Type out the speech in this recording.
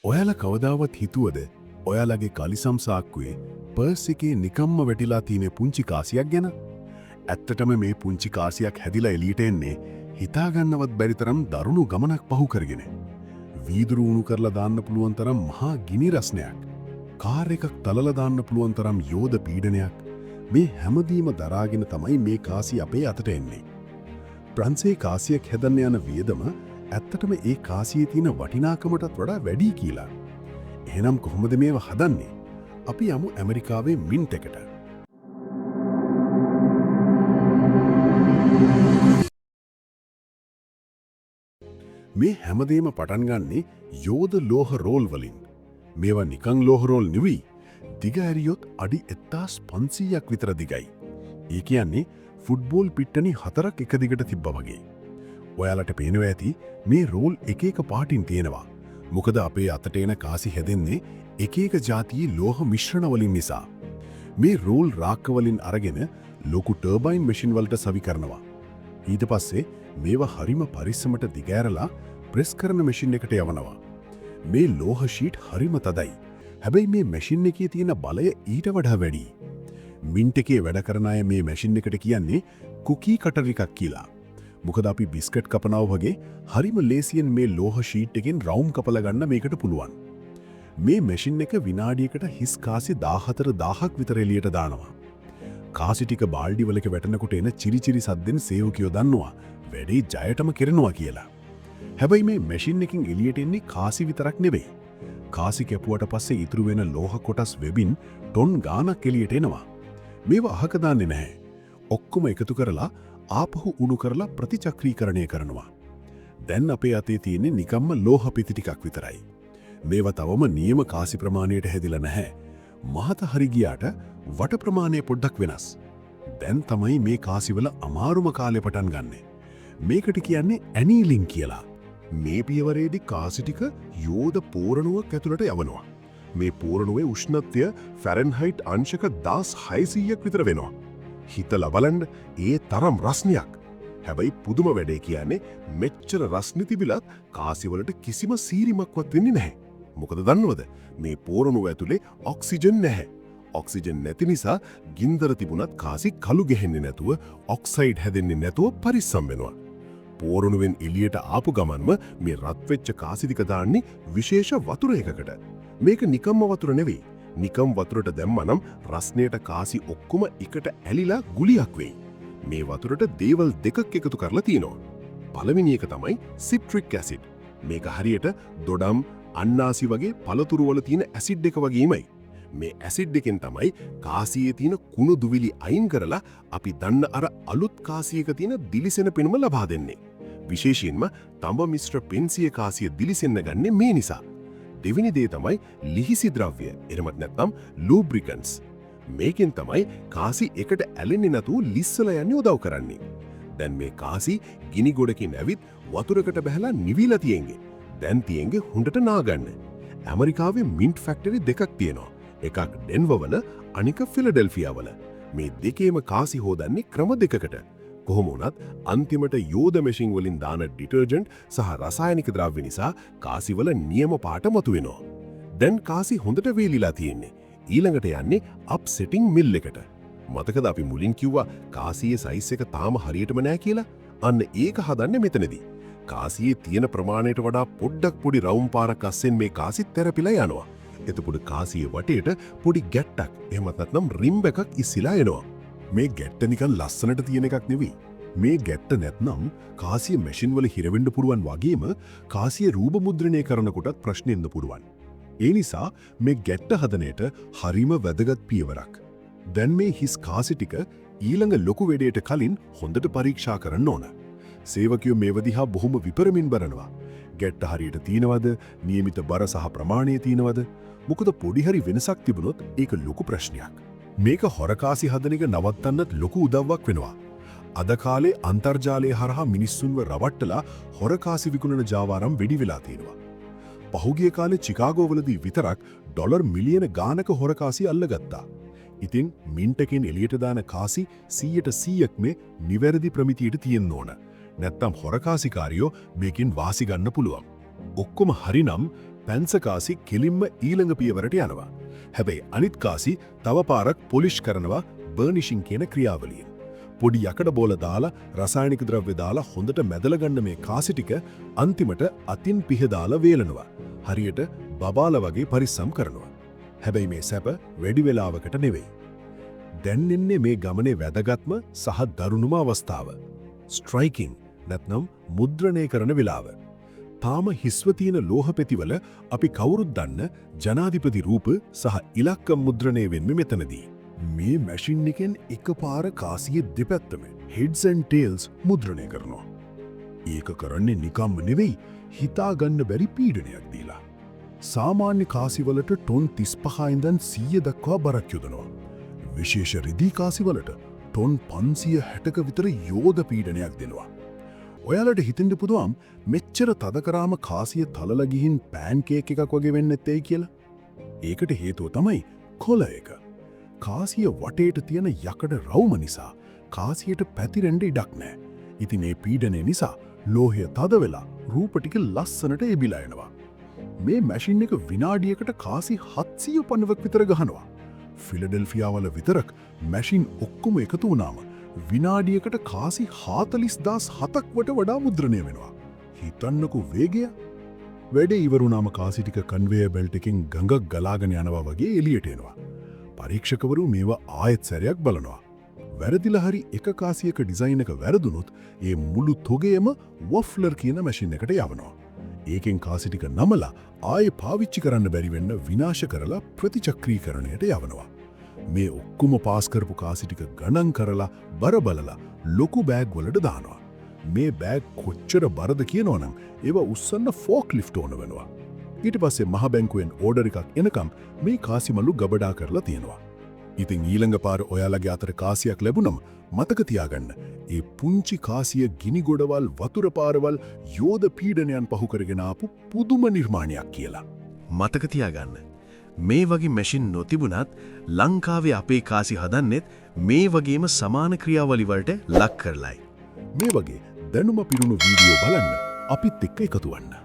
ඔයාලා කවදාවත් හිතුවද ඔයාලගේ කලිසම් සාක්කුවේ පර්ස් එකේ නිකම්ම වැටිලා තියෙන පුංචි කාසියක් ගැන? ඇත්තටම මේ පුංචි කාසියක් හැදිලා එළියට එන්නේ හිතාගන්නවත් බැරි තරම් දරුණු ගමනක් පහු කරගෙන. වීදුරු උණු කරලා දාන්න පුළුවන් තරම් මහා ගිනි රස්නයක්. කාර් එකක් තලලා දාන්න පුළුවන් තරම් යෝධ පීඩනයක්. මේ හැමදේම දරාගෙන තමයි මේ කාසි අපේ අතට එන්නේ. ප්‍රංශයේ කාසියක් හැදන්න යන වියදම ඇත්තටම ඒ කාසියේ තියෙන වටිනාකමටත් වඩා වැඩි කියලා. එහෙනම් කොහොමද මේව හදන්නේ? අපි යමු ඇමරිකාවේ මින්ට් එකට. මේ හැමදේම පටන් ගන්නේ යෝධ ලෝහ රෝල් වලින්. මේවා නිකං ලෝහ රෝල් නෙවෙයි. දිග ඇරියොත් අඩි 1500ක් විතර දිගයි. ඒ කියන්නේ ෆුට්බෝල් පිට්ටනි හතරක් එක දිගට තිබ්බා වගේ. ඔයාලට පේනවා ඇති මේ රෝල් එක එක පාටින් තියෙනවා. මොකද අපේ අතට එන කාසි හැදෙන්නේ එක එක ජාතියේ ලෝහ මිශ්‍රණ වලින් නිසා. මේ රෝල් රාක්ක වලින් අරගෙන ලොකු ටර්බයින් මැෂින් වලට සවි කරනවා. ඊට පස්සේ මේවා හරිම පරිස්සමට දිගෑරලා ප්‍රෙස් කරන මැෂින් එකට යවනවා. මේ ලෝහ ෂීට් හරිම තදයි. හැබැයි මේ මැෂින් එකේ තියෙන බලය ඊට වඩා වැඩි. මින්ට් එකේ වැඩ කරන අය මේ මැෂින් එකට කියන්නේ කුකී කටර් එකක් කියලා. මොකද අපි බිස්කට් කපනවා වගේ හරිම ලේසියෙන් මේ ලෝහ ෂීට් එකෙන් රවුම් කපලා ගන්න මේකට පුළුවන්. මේ මැෂින් එක විනාඩියකට හිස් කාසි 14,000ක් විතර එළියට දානවා. කාසි ටික බාල්ඩි වලක වැටෙනකොට එන චිරි චිරි සද්දෙන් සේවකයෝ දන්නවා වැඩේ ජයටම කෙරෙනවා කියලා. හැබැයි මේ මැෂින් එකකින් එළියට එන්නේ කාසි විතරක් නෙවෙයි. කාසි කැපුවට පස්සේ ඉතුරු වෙන ලෝහ කොටස් වෙබින් ටොන් ගාණක් එළියට එනවා. මේවා අහක දාන්නේ නැහැ. ඔක්කොම එකතු කරලා ආපහු උණු කරලා ප්‍රතිචක්‍රීකරණය කරනවා. දැන් අපේ අතේ තියෙන්නේ නිකම්ම ලෝහ පිති ටිකක් විතරයි. මේවා තවම නියම කාසි ප්‍රමාණයට හැදිලා නැහැ. මහත හරි ගියාට වට ප්‍රමාණය පොඩ්ඩක් වෙනස්. දැන් තමයි මේ කාසිවල අමාරුම කාලේ පටන් ගන්නෙ. මේකට කියන්නේ ඇනීලින් කියලා. මේ පියවරේදී කාසි ටික යෝධ පෝරණුවක් ඇතුළට යවනවා. මේ පෝරණුවේ උෂ්ණත්වය ෆැරන්හයිට් අංශක 1600ක් විතර වෙනවා. හිතලා බලන්න, ඒ තරම් රස්නියක්. හැබැයි පුදුම වැඩේ කියන්නේ මෙච්චර රස්නි තිබිලත් කාසි වලට කිසිම සීරීමක්වත් වෙන්නේ නැහැ. මොකද දන්නවද? මේ පෝරණුව ඇතුලේ ඔක්සිජන් නැහැ. ඔක්සිජන් නැති නිසා ගින්දර තිබුණත් කාසි කළු ගැහෙන්නේ නැතුව, ඔක්සයිඩ් හැදෙන්නේ නැතුව පරිස්සම් වෙනවා. පෝරණුවෙන් එළියට ආපු ගමන්ම මේ රත් වෙච්ච කාසි ටික දාන්නේ විශේෂ වතුර එකකට. මේක නිකම්ම වතුර නෙවෙයි. නිකම් වතුරට දැම්මනම් රස්නයට කාසි ඔක්කොම එකට ඇලිලා ගුලියක් වෙයි. මේ වතුරට දේවල් දෙකක් එකතු කරලා තියෙනවා. පළවෙනි එක තමයි සිට්‍රික් ඇසිඩ්. මේක හරියට දොඩම්, අන්නාසි වගේ පළතුරු වල තියෙන ඇසිඩ් එක වගේමයි. මේ ඇසිඩ් එකෙන් තමයි කාසියේ තියෙන කුණු දුවිලි අයින් කරලා අපි දන්න අර අලුත් කාසියක තියෙන දිලිසෙන පෙනුම ලබා දෙන්නේ. විශේෂයෙන්ම තඹ මිශ්‍ර පෙන්සිය කාසිය දිලිසෙන්න ගන්නේ මේ නිසා. දෙවෙනි දේ තමයි ලිහිසි ද්‍රව්‍ය, එහෙමත් නැත්නම් ලූබ්‍රිකන්ට්ස්. මේකෙන් තමයි කාසි එකට ඇලෙන්නේ නැතුව ලිස්සලා යන්නේ උදව් කරන්නේ. දැන් මේ කාසි ගිනි ගොඩකින් ඇවිත් වතුරකට බහැලා නිවිලා තියෙන්නේ. දැන් තියෙන්නේ හොඳට නාගන්න. ඇමරිකාවේ මින්ට් ෆැක්ටරි දෙකක් තියෙනවා. එකක් ඩෙන්වර් වල, අනික ෆිලඩෙල්ෆියා වල. මේ දෙකේම කාසි හෝදන්නේ ක්‍රම දෙකකට. කොහොම වුණත් අන්තිමට යෝධ මැෂින් වලින් දාන ඩිටර්ජන්ට් සහ රසායනික ද්‍රව්‍ය නිසා කාසිවල නියම පාට මතුවෙනවා. දැන් කාසි හොඳට වේලිලා තියෙන්නේ. ඊළඟට යන්නේ අප්සෙටිං මිල් එකට. මතකද අපි මුලින් කිව්වා කාසියේ සයිස් එක තාම හරියටම නෑ කියලා? අන්න ඒක හදන්නේ මෙතනදී. කාසියේ තියෙන ප්‍රමාණයට වඩා පොඩ්ඩක් පොඩි රවුම් පාරක් අස්සෙන් මේ කාසි තෙරපිලා යනවා. එතකොට කාසියේ වටේට පොඩි ගැට්ටක්, එහෙමත් නැත්නම් රිම්බ් එකක් ඉස්සිලා එනවා. මේ ගැට්ට නිකන් ලස්සනට තියෙන එකක් නෙවෙයි. මේ ගැට්ට නැත්නම් කාසිය මැෂින් වල හිර වෙන්න පුළුවන් වගේම කාසිය රූප මුද්‍රණය කරනකොටත් ප්‍රශ්න එන්න පුළුවන්. ඒ නිසා මේ ගැට්ට හදන එක හරිම වැදගත් පියවරක්. දැන් මේ හිස් කාසි ටික ඊළඟ ලොකු වැඩේට කලින් හොඳට පරීක්ෂා කරන්න ඕන. සේවකයෝ මේව දිහා බොහොම විපරමින් බලනවා. ගැට්ට හරියට තියෙනවද? නියමිත බර සහ ප්‍රමාණය තියෙනවද? මොකද පොඩි හරි වෙනසක් තිබුණොත් ඒක ලොකු ප්‍රශ්නයක්. මේක හොරකාසි හදන එක නවත්තන්නත් ලොකු උදව්වක් වෙනවා. අද කාලේ අන්තර්ජාලය හරහා මිනිස්සුන්ව රවට්ටලා හොරකාසි විකුණන ජාවාරම් වැඩි වෙලා තියෙනවා. පහුගිය කාලේ චිකාගෝ වලදී විතරක් ඩොලර් මිලියන ගානක හොරකාසි අල්ලගත්තා. ඉතින් මින්ට් එකෙන් එළියට දාන කාසි 100ට 100ක්ම නිවැරදි ප්‍රමිතියට තියෙන්න ඕන. නැත්තම් හොරකාසිකාරයෝ මේකෙන් වාසි ගන්න පුළුවන්. ඔක්කොම හරිනම් පැන්ස කාසි කෙලින්ම ඊළඟ පියවරට යනවා. හැබැයි අනිත් කාසි තව පාරක් පොලිෂ් කරනවා බර්නිෂින් කියන ක්‍රියාවලියෙන්. පොඩි යකඩ බෝල දාලා, රසායනික ද්‍රව්‍ය දාලා හොඳට මැදලා ගන්න මේ කාසි ටික අන්තිමට අතින් පිහ දාලා වේලනවා. හරියට බබාලා වගේ පරිස්සම් කරනවා. හැබැයි මේ සැප වැඩි වෙලාවකට නෙවෙයි. දැන් එන්නේ මේ ගමනේ වැදගත්ම සහ දරුණුම අවස්ථාව. ස්ට්‍රයිකින් නැත්නම් මුද්‍රණය කරන වෙලාව. තාම හිස්ව තියෙන ලෝහ පෙතිවල අපි කවුරුත් දන්න ජනාධිපති රූප සහ ඉලක්කම් මුද්‍රණය වෙන්නේ මෙතනදී. මේ මැෂින් එකෙන් එකපාර කාසියේ දෙපැත්තම හෙඩ්ස් ඇන්ඩ් ටේල්ස් මුද්‍රණය කරනවා. ඒක කරන්නේ නිකම්ම නෙවෙයි, හිතා ගන්න බැරි පීඩනයක් දීලා. සාමාන්‍ය කාසිවලට ටොන් 35 ඉඳන් 100 දක්වා බරක් යොදනවා. විශේෂ රිදී කාසිවලට ටොන් 560ක විතර යෝධ පීඩනයක් දෙනවා. ඔයාලට හිතෙන්න පුළුවන් මෙච්චර තද කරාම කාසිය තලලා ගිහින් පෑන් කේක් එකක් වගේ වෙන්නේ නැත්තේ කියලා. ඒකට හේතුව තමයි කොලර් එක. කාසිය වටේට තියෙන යකඩ රවුම නිසා කාසියට පැතිරෙන්න ඉඩක් නැහැ. ඉතින් මේ පීඩනය නිසා ලෝහය තද වෙලා රූප ටික ලස්සනට එබිලා එනවා. මේ මැෂින් එක විනාඩියකට කාසි 750ක් විතර ගහනවා. ෆිලඩෙල්ෆියාවල විතරක් මැෂින් ඔක්කොම එකතු වුණාම විනාඩියකට කාසි 40,007ක් වට වඩා මුද්‍රණය වෙනවා. හිතන්නකෝ වේගය. වැඩේ ඉවරුනාම කාසි ටික කන්වේයර් බෙල්ට් එකෙන් ගඟක් ගලාගෙන යනවා වගේ එළියට එනවා. පරීක්ෂකවරු මේවා ආයෙත් සැරයක් බලනවා. වැරදිලා හරි එක කාසියක ඩිසයින් එක වැරදුනොත් ඒ මුළු තොගයම වොෆ්ලර් කියන මැෂින් එකට යවනවා. ඒකෙන් කාසි ටික නමලා ආයේ පාවිච්චි කරන්න බැරි වෙන්න විනාශ කරලා ප්‍රතිචක්‍රීකරණයට යවනවා. මේ ඔක්කොම පාස් කරපු කාසි ටික ගණන් කරලා බර බලලා ලොකු බෑග් වලට දානවා. මේ බෑග් කොච්චර බරද කියනවනම් ඒවා උස්සන්න ෆෝක් ලිෆ්ට් ඕන වෙනවා. ඊට පස්සේ මහ බැංකුවෙන් ඕඩර් එකක් එනකම් මේ කාසි මලු ගබඩා කරලා තියෙනවා. ඉතින් ඊළඟ පාර ඔයාලගේ අතට කාසියක් ලැබුණම මතක තියාගන්න. ඒ පුංචි කාසිය ගිනි ගොඩවල්, වතුර පාරවල්, යෝධ පීඩනයන් පහු කරගෙන ආපු පුදුම නිර්මාණයක් කියලා. මතක තියාගන්න. මේ වගේ මැෂින් නොතිබුණත් ලංකාවේ අපේ කාසි හදන්නෙත් මේ වගේම සමාන ක්‍රියාවලි වලට ලක් කරලයි. මේ වගේ දැනුම පිරුණු වීඩියෝ බලන්න අපිත් එක්ක එකතු වන්න.